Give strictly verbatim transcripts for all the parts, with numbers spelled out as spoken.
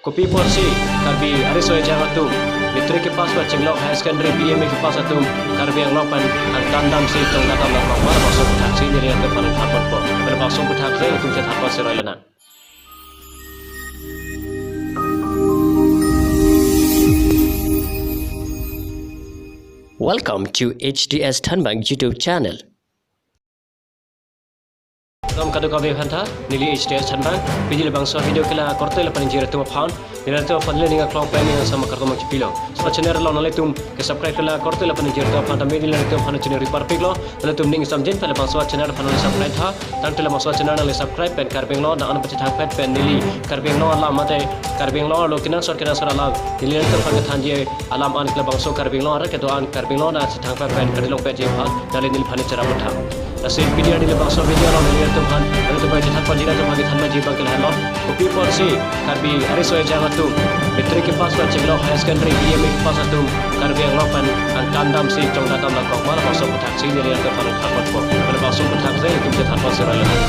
Kopi apotsi Karbi ariso ejang atum, matric kepass pen chenglok, higher secondary, B A, M A kepass atum Karbi Anglong pen angtan damsi chongdat dam nangkok ma, labangso aputhak si neli nangtum aphan than ponpo. Labangso aputhak si nangtum chethan pon siroi lonang. Welcome to H D S Thanbang YouTube channel. Kardom kadokave aphanta, neli H D S Thanbang. Pini labangso video ke la korte lapen ingjir atum aphan, neli nangtum aphan neli ning aklong pen ning angsam akardom nangchipilo. So channel along nanglitum ke subscribe ke la korte lapen ingjir atum aphan tame neli nangtum aphan channel ri parpiklo. Nanglitum ning samjin pen labangso channel aphan nangli subscribe tha. Tangte labangso channel nangli subscribe pen Karbi Anglong adang an pachethangpet pen neli Karbi Anglong alam mate Karbi Anglong arlo kenangsot kenangsot alam neli nangtum aphan kethanji alam an ke labangso Karbi Anglong arat kedo-an Karbi Anglong adang chethangpet pen kardilong petji aphan nangli neliphan cherap tha. Lasi pini arni labangso video along neli nangtum aphan, nangtum aphan chethan ponji, nangtum aphan kethan ponji abang ke lahenlo. Kopi apotsi Karbi ariso ejang atum, matric kepass pen chenglok, higher secondary, B A, M A kepass atum Karbi Anglong pen angtan damsi chongdat dam nangkok ma, labangso aputhak si neli nangtum aphan than ponpo. Labangso aputhak si nangtum chethan pon siroi lonang.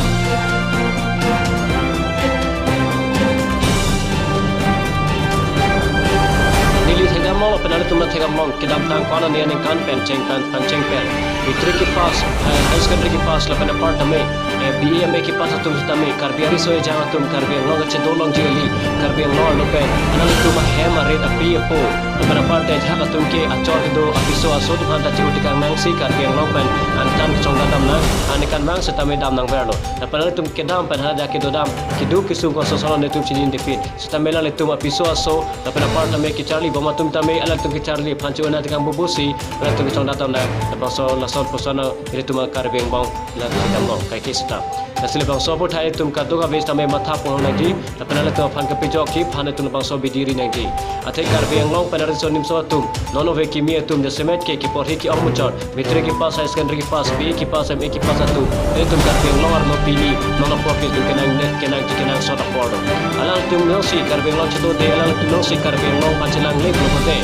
Neli thekdamlo, pen nanglitum ta thekdamlo, kedamtang ko-an ani aningkan pen cheng pen, pangcheng pen, matric kepass, eh, higher secondary kepass lapen apar tame, eh, B A, M A kepass atum sitame, Karbi ariso ejang atum Karbi Anglong kachedo longji kali, Karbi Anglong arlo pen nanglitum ahem arit api apo lapen apar te ajahak atum ke achor kedo apiso aso atum aphanta che-o tekang nangsi Karbi Anglong pen angtan kachongdat dam nang, aningkanvang sitame dam nangverlo. Lapen nanglitum kedam pen hadak kedo dam, keduk kesung kosonson nanglitum chini depin. Sitame alanglitum apiso aso lapen apar tame kecharli bom atum tame alanglitum kecharli aphan che-o nang tekang bubusi alanglitum kachongdat dam nang. Labangso lason puson nelitum Karbi angbong la thekdamlo kaike sita. Lasi labangso aputhak itum kadokave sitame matha ponlong nangji, lapen alanglitum aphan kepajok kiphan itum labangso bidi ri nangji. Athe Karbi Anglong pen ariso nimso atum, non ove kimi atum, jasemet ke keporhi ke-ong muchot, matric kepass, higher secondary kepass, B A kepass, M A kepass atum, itum Karbi Anglong arlo pini non apor ke itum kenang ne, kenangji kenangsot apor do. Alanglitum jongsi Karbi Anglong chetode, alanglitum jongsi Karbi Anglong aphan chelang le pulote,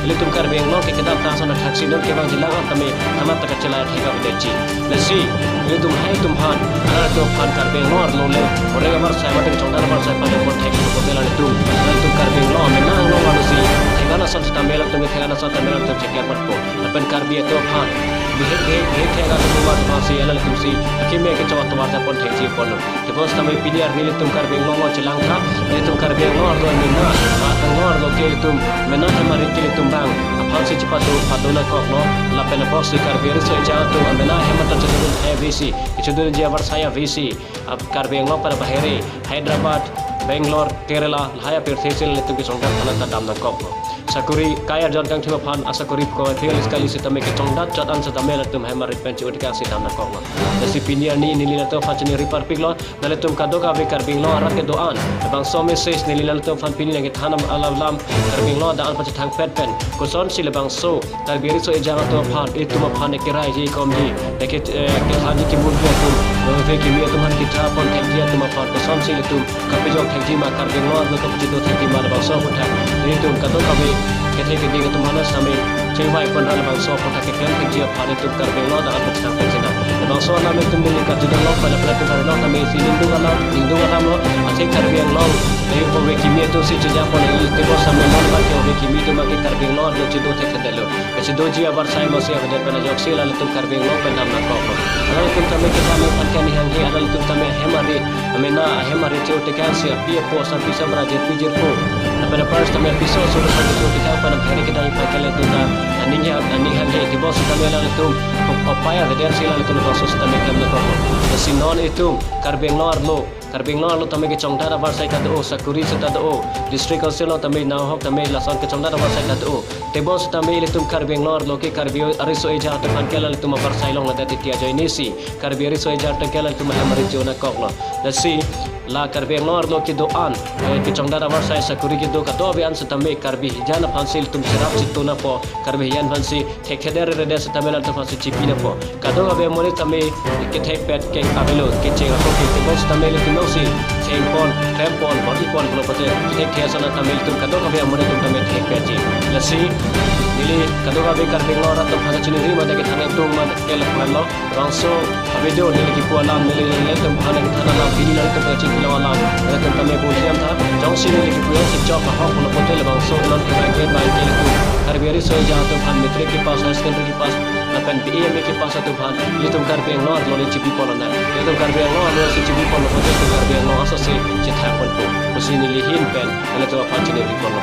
ilitum Karbi Anglong ke kedamtang ason athaksi non kevangji lang an tame thamat ta kachelai thek avedetji. Lasi ilitum lahai atum aphan, alanglitum aphan Karbi Anglong arlo le oreng avarsai mate kachongdat avarsai aphan pon thek pulote alanglitum, alanglitum Karbi Anglong amena Anglong arlo si thegan ason sitame alanglitum thegan ason tame alanglitum cheker matpo. Lapen Karbi atum aphan bihek bihek bihek thek atum atum aphan si alanglitum si akeme kechok atovar ta pon thekji ponlo. Tebon sitame pini arni ilitum Karbi Anglong along chelang tha, ilitum Karbi Anglong arlo mena, a, Anglong arlo ke ilitum mena hem arit ke ilitum abang aphan si chepado pado nangkoklo. Lapen apotsi Karbi ariso ejang atum amena hem atan chedodun hai avesi, chedodunji avarsai avesi, a, Karbi Anglong pen bahere, Hyderabad, Bangalore, Kerala, lahai apirthe si ilitum kachongdat aphan ta dam nangkoklo. Sakori kai arjon kangthim aphan asakori ko fail kali sitame kachongdat chot an sitame alanglitum hem arit pen che-o tekang si dam nangkoklo. Lasi pini arni neli nangtum aphan chini ri parpiklo, nanglitum kadokave Karbi Anglong arat kedo-an, labangso message neli nangtum aphan pini nangkethan alam alam, Karbi Anglong adang an pachethangpet pen kosonsi labangso Karbi ariso ejang atum aphan, itum aphan ekeraiji komji, eke, eh, kethanji kimurbi atum, ove kimi atum aphan kitha pon thekji atum aphan kosonsi ilitum kapajok thekji ma, Karbi Anglong arlo kapachedo thekji ma, labangso aputhak ilitum kadokave kethe keding atum aphan sitame chingvai pon ra labangso aputhak keklem thekji aphan itum Karbi Anglong adang an pachethangpet sinang. Labangso alam itum neli karjudamlo, pen aphrang itum Karbi Anglong tame isi ningduk alam, ningduk alamlo, athe Karbi Anglong, eh, ove kimi atum si chejapon, eh, tebon sitame non abang ke ove kimi atum abang ke Karbi Anglong arlo chedo thekthedetlo. Kachedoji avarsai masi avedet pen ajoksi alanglitum Karbi Anglong pen dam nangkoklo. Alanglitum tame kethan aphan ke aning hanghe, alanglitum tame hem arit, amena hem arit che-o tekang si api apo, sarpi sarbura, jirpi jirpo, lapen apar sitame apiso aso atum aphan che-o tekang pen bahere kedam aphan ke alanglitum ta aning hang, aning hanghe, tebon sitame alanglitum upai avedet si alanglitum labangso sitame klem nangkoklo. Lasi non itum Karbi Anglong arlo, Karbi Anglong arlo tame kachongdat avarsai ta do, sakori seta do, district council along tame nahok tame lason kachongdat avarsai ta do. Tebon sitame ilitum Karbi Anglong arlo ke Karbi ariso ejang atum aphan ke alanglitum avarsai longledet titi ajoinesi Karbi ariso ejang atum ke alanglitum hem arit che-o nangkoklo. Lasi la Karbi Anglong arlo kedo-an, eh, kachongdat avarsai sakori kedo kadokave an sitame Karbi hijan aphan si ilitum cherap chetu nangpo, Karbi hijan aphan si thekthedet reredet sitame alanglitum aphan si chipi nangpo. Kadokave amonit tame kethekpet ke avelo, kecheng ako ke, tebon sitame ilitum jongsi Ingpon, klempon, bor-ipon pulo pulote, thekthe ason tame ilitum kadokave amonit atum tame thekpetji. Lasi neli kadokave Karbi Anglong arat atum aphan kachiningri mate kethan atum mate lapulo. Labangso avideo neli kipu alam, neli ilitum aphan kethan alam, pini nelitum kachingki long alam, ilitum tame bul-i tha. Jongsi neli kipu alam si chok ahok pulo pulote labangso non kevang ke bang ke ilitum Karbi ariso ejang atum aphan, matric kepass, higher secondary kepass, lapen B A, M A kepass atum aphan ilitum Karbi Anglong arlo neli chibipon lonang. Ilitum Karbi Anglong arlo si chibipon lo pulote ilitum Karbi Anglong aso si chethang ponpo pusi neli ahin pen ilitum aphan chiningri ponlo.